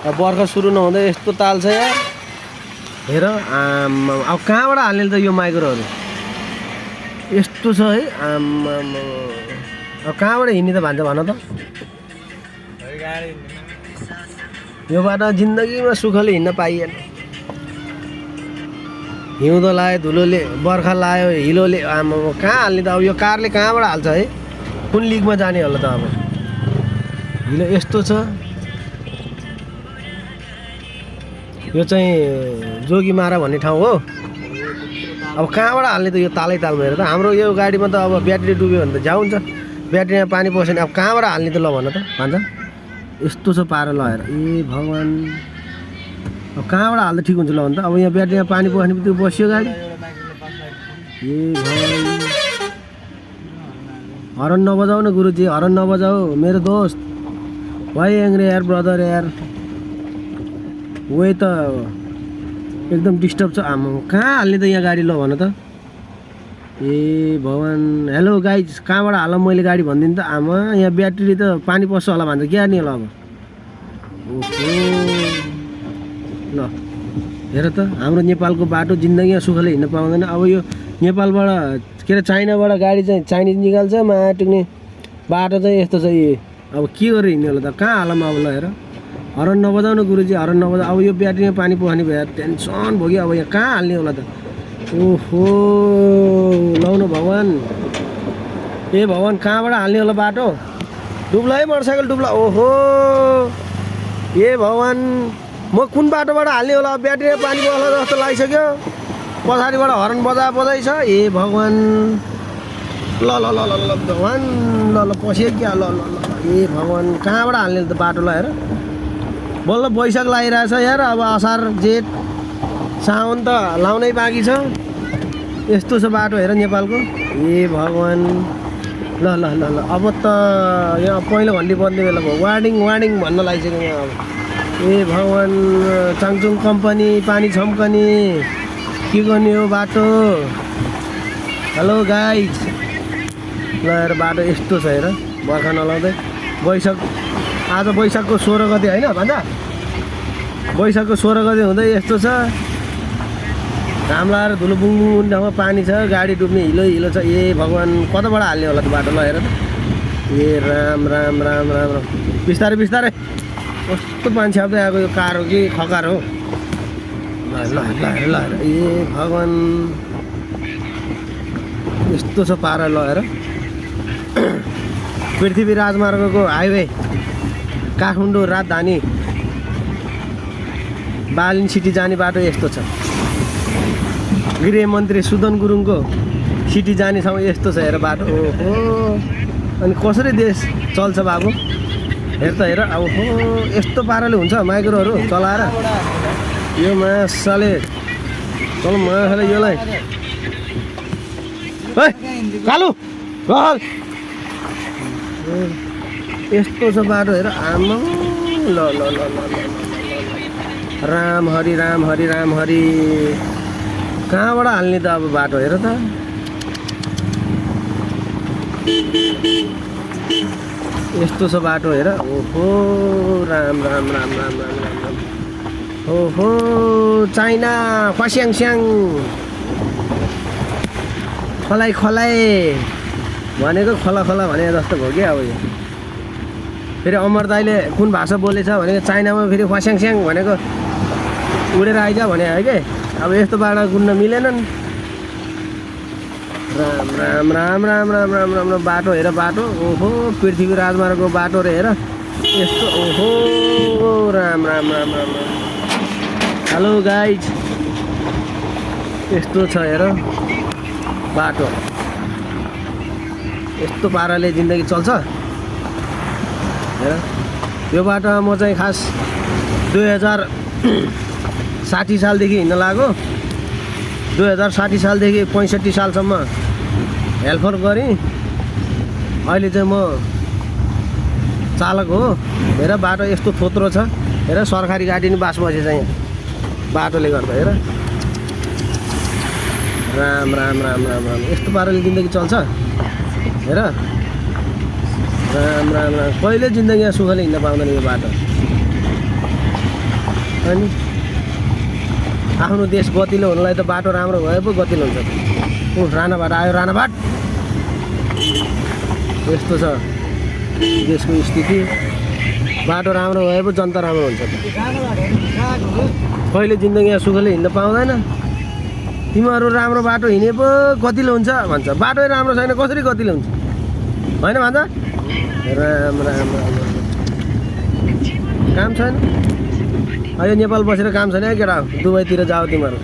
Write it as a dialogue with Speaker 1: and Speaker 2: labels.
Speaker 1: अब बर्खा सुरु नहुँदै यस्तो ताल छ यार। हेर अब कहाँबाट हाल्ने त यो माइक्रोहरू यस्तो छ है। अब कहाँबाट हिँड्ने त भन्छ भन त। यो बाटो जिन्दगीमा सुखले हिँड्न पाइएन। हिउँदो लायो, धुलोले, बर्खा लायो, हिलोले, कहाँ हाल्ने त अब यो कारले कहाँबाट हाल्छ है। कुन लिगमा जाने होला त अब। हिलो यस्तो छ। यो चाहिँ जोगीमारा भन्ने ठाउँ हो। अब कहाँबाट हाल्ने त यो तालै तालमा। हेर त हाम्रो यो गाडीमा त अब ब्याट्री डुब्यो भने त झ्याउ हुन्छ। ब्याट्रीमा पानी पसेन अब कहाँबाट हाल्ने त ल भन त भन्छ। यस्तो छ पारा ल हेर। ए भगवान्, अब कहाँबाट हाल्दा ठिक हुन्छ ल भन्छ। अब यहाँ ब्याट्रीमा पानी पस्ने बित्तिकै बस्यो गाडी। ए भगवान्, हरन नबजाऊ न गुरुजी, हरन नबजाऊ मेरो दोस्त। वाइ एङ्ग्री यार ब्रदर यार। वे त एकदम डिस्टर्ब छ। कहाँ हाल्ने त यहाँ गाडी ल भन त। ए भगवान्, हेलो गाइज, कहाँबाट हाल मैले गाडी भनिदिनु त। आमा यहाँ ब्याट्री त पानी पस्छ होला भन्छ क्या नि होला अब। ओहो ल हेर त हाम्रो नेपालको बाटो जिन्दगीमा सुखले हिँड्न पाउँदैन। अब यो नेपालबाट के अरे चाइनाबाट गाडी चाहिँ चाइनिज निकाल्छ। माटुक्ने बाटो चाहिँ यस्तो छ। अब के गरेर हिँड्ने होला त। कहाँ हालमा अब ल हेर। हरन नबजाऊ न गुरुजी, हरन नबजाऊ। अब यो ब्याट्रीमा पानी पस्ने भयो, टेन्सन भयो कि अब यहाँ कहाँ हाल्ने होला त। ओहो लौ न भगवान्। ए भगवान्, कहाँबाट हाल्ने होला बाटो। डुब्ला है मोटरसाइकल डुब्ला। ओहो ए भगवान्, म कुन बाटोबाट हाल्ने होला। ब्याट्रीमा पानी पस्ला जस्तो लागिसक्यो। पछाडिबाट हरन बजाइ छ। ए भगवान्, ल ल ल ल ल भगवान्, ल ल पस्यो क्या। ल ल ल ए भगवान्, कहाँबाट हाल्ने त बाटो ल हेर। बल्ल वैशाख लागिरहेछ यार। अब असार जेठ साउन त लाउनै बाँकी छ। यस्तो छ बाटो हेर नेपालको। ए भगवान्, ल ल ल ल अब त यहाँ पहिलो घन्टी बज्ने बेला भयो। वार्निङ भन्न लागिसक्यो यहाँ अब। ए भगवान्, चाङचुङ कम्पनी पानी छम्कने के गर्ने हो बाटो। हेलो गाइज ल हेर बाटो यस्तो छ हेर। बर्खा नलाउँदै वैशाख, आज वैशाखको 16 गते होइन भन्दा। वैशाखको 16 गते हुँदै यस्तो छ। घाम लगाएर धुलो बुङ ठाउँमा पानी छ। गाडी डुब्ने हिलो छ। ए भगवान्, कताबाट हाल्ने होला त बाटो ल हेर त। ए राम राम राम राम राम, बिस्तारै बिस्तारै। कस्तो मान्छे आउँदै आएको यो कार हो कि खकार हो। ल ल ल ल ए भगवान्, यस्तो छ पारा ल हेर। पृथ्वी राजमार्गको हाइवे काठमाडौँ राजधानी बालिन सिटी जाने बाटो यस्तो छ। गृहमन्त्री सुदन गुरुङको सिटी जाने ठाउँ यस्तो छ हेर बाटो। ओहो, अनि कसरी देश चल्छ बाबु। हेर त हेर। अब हो यस्तो पाराले हुन्छ माइक्रोहरू चलाएर। यो मासाले चल मासाले योलाई है कालु रहल। यस्तो छ बाटो हेर। आमा ल ल ल ल राम हरि राम हरि राम हरि। कहाँबाट हाल्ने त अब बाटो हेर त। यस्तो छ बाटो हेर। ओहो राम राम राम राम राम राम राम। ओहो चाइना खस्याङस्याङ खलाइ खलाइ भनेको खोला खोला भने जस्तो भयो क्या। अब यो फेरि अमर दाइले कुन भाषा बोलेछ भनेको चाइनामा फेरि खस्याङस्याङ भनेको उडेर आइज भने है कि। अब यस्तो बाटो गुन्न मिलेनन्। राम राम राम राम राम राम राम राम बाटो हेर बाटो। ओहो पृथ्वी राजमार्गको बाटो रे हेर यस्तो। ओहो राम राम राम राम राम। हेलो गाइज, यस्तो छ हेर बाटो। यस्तो पाराले जिन्दगी चल्छ हेर। यो बाटोमा म चाहिँ खास 2060 सालदेखि हिँड्न लाग्यो। 2060 सालदेखि 65 सालसम्म हेल्पर गरेँ। अहिले चाहिँ म चालक हो। हेर बाटो यस्तो थोत्रो छ हेर। सरकारी गाडी नि बास बसेछ यहाँ बाटोले गर्दा हेर। राम राम राम राम राम। यस्तो पाराले जिन्दगी चल्छ हेर। राम राम राम। कहिले जिन्दगीमा सुखले हिँड्न पाउँदैन यो बाटो। अनि आफ्नो देश गतिलो हुनलाई त बाटो राम्रो भए पो गतिलो हुन्छ ऊ राणाबाट आयो राणाबाट यस्तो छ देशको स्थिति बाटो राम्रो भए पो जनता राम्रो हुन्छ कहिले जिन्दगीमा सुखले हिँड्न पाउँदैन तिमीहरू राम्रो बाटो हिँडे पो गतिलो हुन्छ भन्छ बाटै राम्रो छैन कसरी गतिलो हुन्छ होइन भन्छ राम राम राम काम छैन अहिले नेपाल बसेर काम छैन केटा दुबईतिर जाऊ तिमीहरू